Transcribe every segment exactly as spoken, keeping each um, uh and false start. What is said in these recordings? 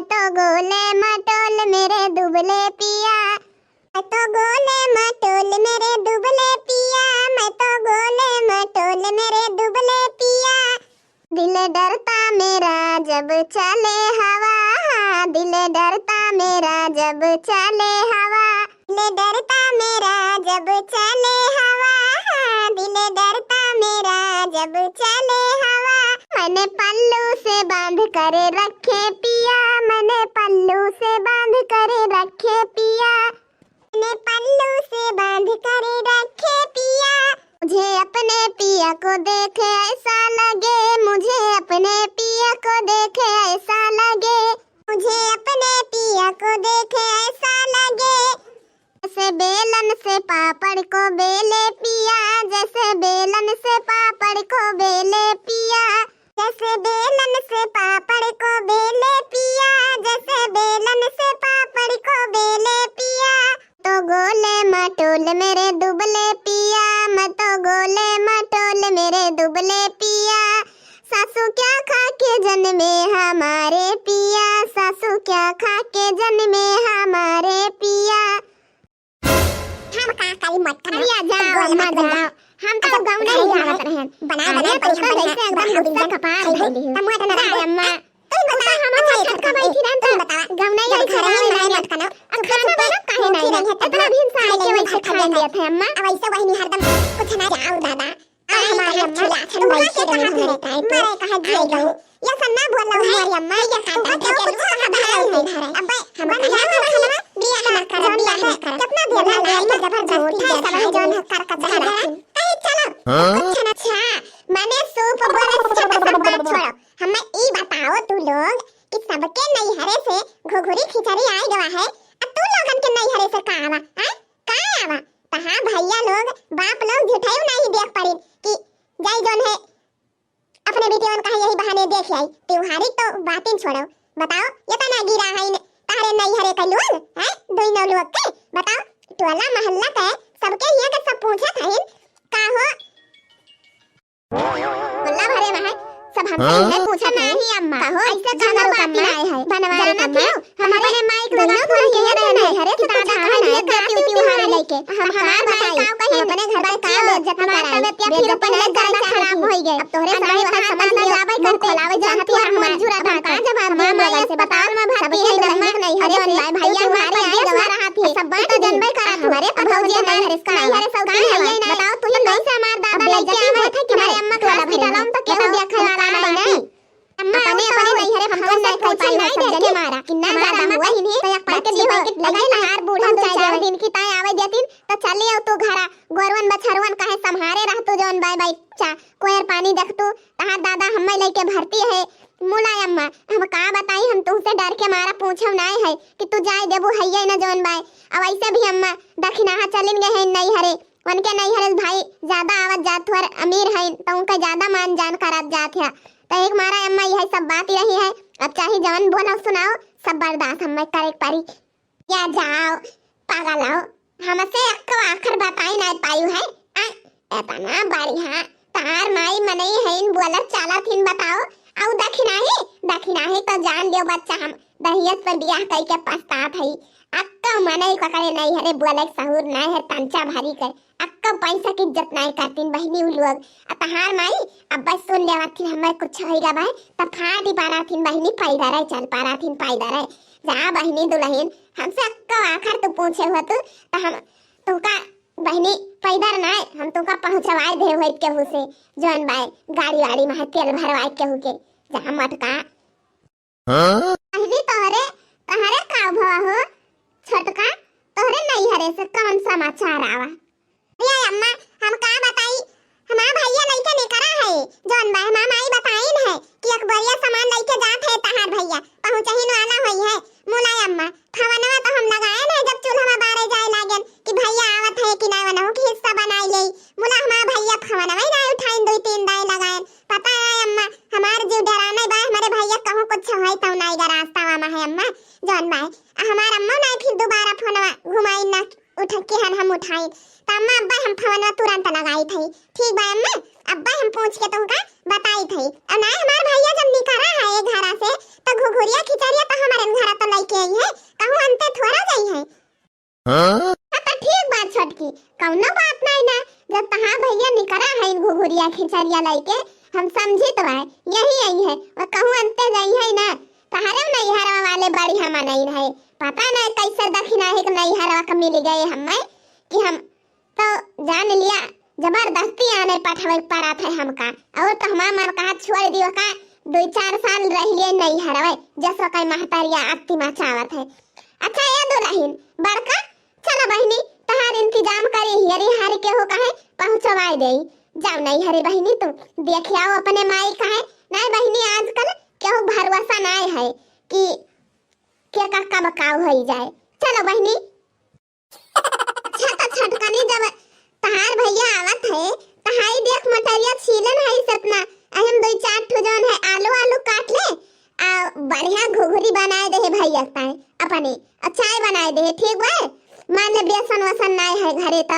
तो गोले मटोल मेरे दुबले पिया, मैं तो गोले मटोल मेरे दुबले पिया, मैं तो गोले मटोल मेरे दुबले पिया। दिल डरता मेरा जब चले हवा, दिल डरता मेरा जब चले हवा, दिल डरता मेरा जब चले हवा, दिल डरता मेरा जब चले हवा। मैंने पल्लू से बांध कर रखे पिया, मैंने पल्लू से बांध कर रखे पिया, मैंने पल्लू से बांध कर रखे पिया। मुझे अपने पिया को देखे ऐसा लगे, मुझे अपने पिया को देखे ऐसा लगे, मुझे अपने पिया को देखे ऐसा लगे। जैसे बेलन से पापड़ को बेले पिया, जैसे बेलन से पापड़ को बेले पिया, जैसे बेलन से पापड़ को बेले पिया, जैसे बेलन से पापड़ को बेले पिया। तो गोले मटोल मेरे दुबले पिया, मैं तो गोले मटोल मेरे दुबले पिया। सासू क्या खा के जन्मे हमारे पिया, सासू क्या खा के जन्मे हमारे पिया। हम का करी मत खाना। अरे आ जाओ, गोल अम्मा, मत बना। जाओ। हम तो अच्छा, गाँव नहीं खाई आवत रहन। बना, अरे बना, तो बढ़िया, कैसे बढ़िया, एकदम बढ़िया। गुदुरिया कपार खाई धइली हो। तमुआ तो ना जाए अम्मा। तू ही बता, तू तो हमारे अच्छा, छटका अच्छा, बैठी रहन तू तो बतावा। गाँव नहीं जब आई घर में छटका बनाए बैठी। मत खाना, अब चुपके खाना चुपके बना काहे भूखी नहीं रही है? खाई इतना लेंगे, दिन से खाई आके लेंगे, वैसे खाई खाए लेंगे। दिया था अम्मा। अब ऐसे वही नहीं हरदम कुछ ना जाओ दादा। अरे हमारे अम्मा, अम्मा, छुआ के रहे हमारे टाइम पे। मरे कहा जिए गए। ये सब ना बोल रहा हूँ, हमारी अम्मा, ये खाता है, कुछ कहा भाई नहीं है। अबे, हम कहा, बियाह ना करो, बियाह ना करो। कितना देर लगा है, जबरदस्ती है, सब जौन है, कर, कर, कर, कर। कहीं चलो। हाँ? अच्छा, अच्छा, माने सूप बोले, सब, सब बात छोड़ो। हमें ई बताओ तू लोग कि सबके नैहरे से घुघुरी खिचड़ी आए गवा है, अब तू लोगन के नैहरे से का आवा, हैं? का आवा? तहाँ भैया लोग, बाप लोग झूठाई नहीं देख पड़ी कि जाई जौन है अपने बेटियन कहा यही बहाने देख आई। त्योहारी तो बातिन छोड़ो, बताओ, ये तो ना गिरा है इन तारे नैहरे का लोग, हैं? दुई नौ लोग के, बताओ, टोला मोहल्ला के सबके हिया के सब पूछत हइन, का हो? मोहल्ला भरे में है, सब हमसे हाँ? इहे पूछत हइन। नहीं अम्मा, का हो? ऐसे झगड़ा कमर बाटी अम्मा? आए है, बनवारी बनवारी अम्मा? क्यों? हमारे माइक लगा दोनों के दुल्हन ये नहीं है, कि दादा हमें दिए का त्योहार लेके। हम हमार बताई, हम अपने घर का का बेइज्जती करा, हमार तबियत या फिर पहले ज्यादा खराब होई गए। अब तोहरे सामने तो समझ लियो, जाबे करते, खोलावे चाहती है हमार जुरा का जवाब दे लोगन से बताओ। सबके नमक नहीं है, अरे भाई, भैया हमारे आ गवा, सब बात तो जनबे करा तू। हमारे भौजी नहीं हरे, नहीं हरे सब नहीं है, बताओ तू ही कैसे हमार दादा लेके आवे थे कि हमारे अम्मा के हॉस्पिटल में तो केहू देखे वाला नहीं। अम्मा, अपने, अपने नैहरे हम तो नहीं खाई पाई हो, सब जने मारा। कि ना हमारा दादा हुआ ही नहीं, तो एक पैकेट, दो पैकेट लगे ना, हार बूढ़ा हम चाहे दिन की ताई आवे देतिन, तो चली आओ तू घरा, गोरवन बछरवन काहे संभारे रह तू, जौन बाय बाय चा, कोयर पानी देख तू, तहार दादा हम्मे लेके भर्ती है। मुलाय अम्मा, हम का बताई, हम तुमसे डर के मारा पूछो नाय है कि तू जाए देबू हइये न जौन बाय। अब ऐसे भी अम्मा दखिनाहा चलिन गए हैं नैहरे, उनके नैहरे भाई ज्यादा आवत जात हुआ, अमीर है, तो उनका ज्यादा मान जान करत जात है। तो एक मारा अम्मा यह सब बात रही है। अब चाहे जवन बोलो सुनाओ, सब बर्दाश्त हमें करे के पड़ी। या जाओ, पागल आओ, हमसे अक्को आखर बताई नहीं पायु है। आ, इतना बढ़िया, तार माई मनई है, इन बोलत चालत हिन बताओ। आउ दखिनाही, दखिनाही तो जान लियो बच्चा, हम दहियत पर बियाह कई के पछतात हई। अक्को मनई पकड़े नहीं है रे, बोले के सहूर नहीं है, तंचा भरी के। अक्को पैसा की इज्जत नहीं करतीन बहिनी उ लोग। आ तहार माई, अब बस सुन लेवा थिन, हमें कुछ होई गवा है, त फाटी पारा थिन बहिनी, पैदर है, चल पारा थिन पैदर है। जा बहिनी दुलहिन, हमसे अक्को आखर तू पूछे हो तू, त हम तुमका बहिनी पैदर नहीं, हम तुमका पहुँचवाए दे हो केहू से, जौन बाय गाड़ी वाड़ी में तेल भरवाए केहू के। जा मटका। हाँ? बहिनी तोहरे, तोहरे का भवा हो? छोटका, तोहरे नैहरे से कौन समाचार आवा? अरे अम्मा, हम का बताई, हमार भैया लइके निकरा है, जौन बा हमार माई बताइन है कि एक बोरिया सामान लइके जात है तहार भैया, पहुँचहिन वाला होई है। मुलाय अम्मा, फवनवा तो हम लगाए नहीं, जब चूल्हा बारे जाए लागेन कि भैया आवत है कि नहीं, वनहु के हिस्सा बनाई ले। मुला हमार भैया फवनवा ही नहीं उठाइन, दुई तीन दाई लगाएन। पता है अम्मा, हमार जीव डराना बा, हमारे भैया कहूँ कुछ होई तो नाई गा रास्ता वामा है अम्मा, जौन बा। आ हमार अम्मा नाई फिर दोबारा फोनवा घुमाई ना उठ के हन हम उठाई। त अम्मा अब्बा हम फोनवा तुरंत लगाई थई। ठीक बा अम्मा, अब्बा हम पूछ के तुमका बताई थई। और नाई हमार भैया जब निकरा है एक घरा से, तो घुघुरिया खिचड़िया तो हमारे हाँ, तो ठीक बात छोटकी, कौनो बात नहीं ना। जब तहार भैया निकरा है घुघुरिया खिचड़िया लइके, हम समझी तो है, यही आई है, और कहूँ अंते गई है ना, तहारे नैहरवा वाले बड़ी हम नहीं है, पता नहीं कैसे दक्षिणा है कि नैहरवा का मिल गए हमें कि हम तो जान लिया, जबरदस्ती आने पठवे के पड़त है हमका। और तो हमार मन कहा छोड़ दियो का, दो चार साल रह लिए नैहरवे, जसो कई महतरिया अत्ती मचावत है। अच्छा ए दुलहिन, बड़का, चलो बहिनी, तहार इंतजाम करी, हियरी हारी केहू कहे पहुँचवाए देई। जाओ नैहरे बहिनी, तू देखियाओ अपने माई कहे, नहीं बहिनी, आजकल केहू भरोसा नहीं है कि के का कब काऊ होई जाए। चलो बहिनी। अच्छा तो छोटकनी, जब तहार भैया आवत है, तहाई देख मटरिया छीलन है सतना, अहम दो चार ठो जौन है आलू, आलू काट ले, आ बढ़िया घुघुरी बनाए दे है भैया ताए अपने, आ चाय बनाए दे है, ठीक बा? मान ले बेसन वसन नाय है घरे तो,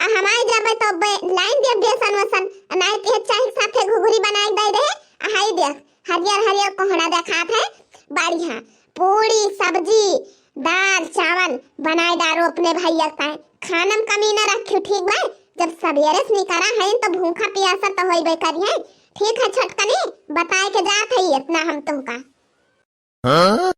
आ हमारे जब तो बे-, लाइन दे बेसन वसन, नाय के चाय के साथे घुघुरी बनाए दे दे, आ हाई देख हरियर हरियर कोहड़ा देखात है, बढ़िया पूड़ी सब्जी दाल चावल बनाए डारो अपने भैया ताए, खाना में कमी ना रखियो, ठीक बा? जब सवेरे से निकरा है तो भूखा पियासा तो होइबे करिए। ठीक है छोटकनी, बताए के जात है इतना हम तुमका। हाँ?